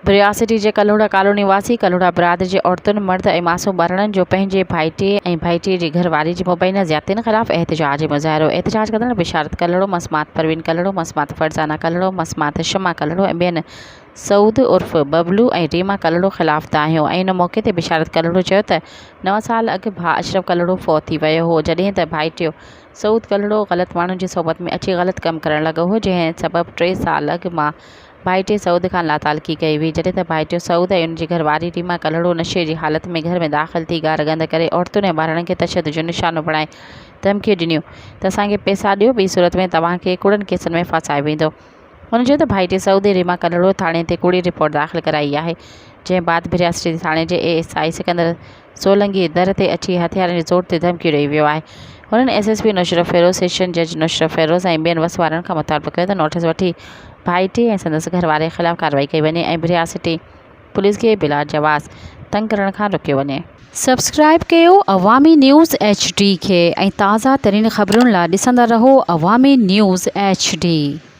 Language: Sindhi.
ڀرياسٽي جي ڪلهوڙا ڪالوني واسي ڪلهوڙا برادري جي عورتن، مرد ۽ معصوم ٻارڙن جو پنهنجي ڀائٽي ۽ ڀائٽي جي گهر واري جي مبينا زيادتين خلاف احتجاجي مظاهرو، احتجاج ڪندڙن بشارت ڪلهوڙو، مسمات پروين ڪلهوڙو، مسمات فرزانه ڪلهوڙو، مسمات شمع ڪلهوڙو ۽ ٻين سعود عرف ببلو ۽ ريما ڪلهوڙو خلاف دانهيو ۽ ان موقعي تي بشارت ڪلهوڙو چيو ته نو سال اڳ ڀاء اشرف ڪلهوڙو فوت ٿي ويو هو جڏهن ته ڀائٽيو سعود ڪلهوڙو غلط ماڻهن جي صحبت ۾ اچي غلط ڪم ڪرڻ لڳو هو جنهن سبب ٽي سال اڳ مان ڀائٽي سعود کان لاتعلقي ڪئي هئي، جڏهن ته ڀائٽيو سعود ۽ ان جي گهر واري ريما ڪلهوڙو نشي جي حالت ۾ گهر ۾ داخل ٿي گارگند ڪري عورتن ۽ ٻارڙن کي تشدد جو نشانو بڻائي ڌمڪيون ڏنيون ته اسان کي پئسا ڏيو ٻي صورت ۾ توهان کي ڪوڙن ڪيسن ۾ ڦاسايو ويندو. هن چيو ته ڀائٽي سعود ۽ ريما ڪلهوڙو ٿاڻي تي ڪوڙي رپورٽ داخل ڪرائي آهي، جنهن بعد ڀرياسٽي ٿاڻي جي اي ايس I Sikandar Solangi در تي اچي هٿيارن جي زور تي ڌمڪيون ڏئي ويو آهي. هنن S S P Naushahro Feroze, session جج نوشهروفيروز ۽ ٻين وس وارن کان مطالبو ڪيو ته نوٽيس وٺي ڀائٽي ۽ سندس گهر واري خلاف ڪارروائي ڪئي وڃي ۽ ڀرياسٽي پوليس کي بلا جواز تنگ ڪرڻ کان روڪيو وڃي. سبسڪرائيب ڪيو عوامي نيوز ايڇ ڊي کي ۽ تازه ترين خبرن لا ڏسندا رهو عوامي نيوز ايڇ ڊي.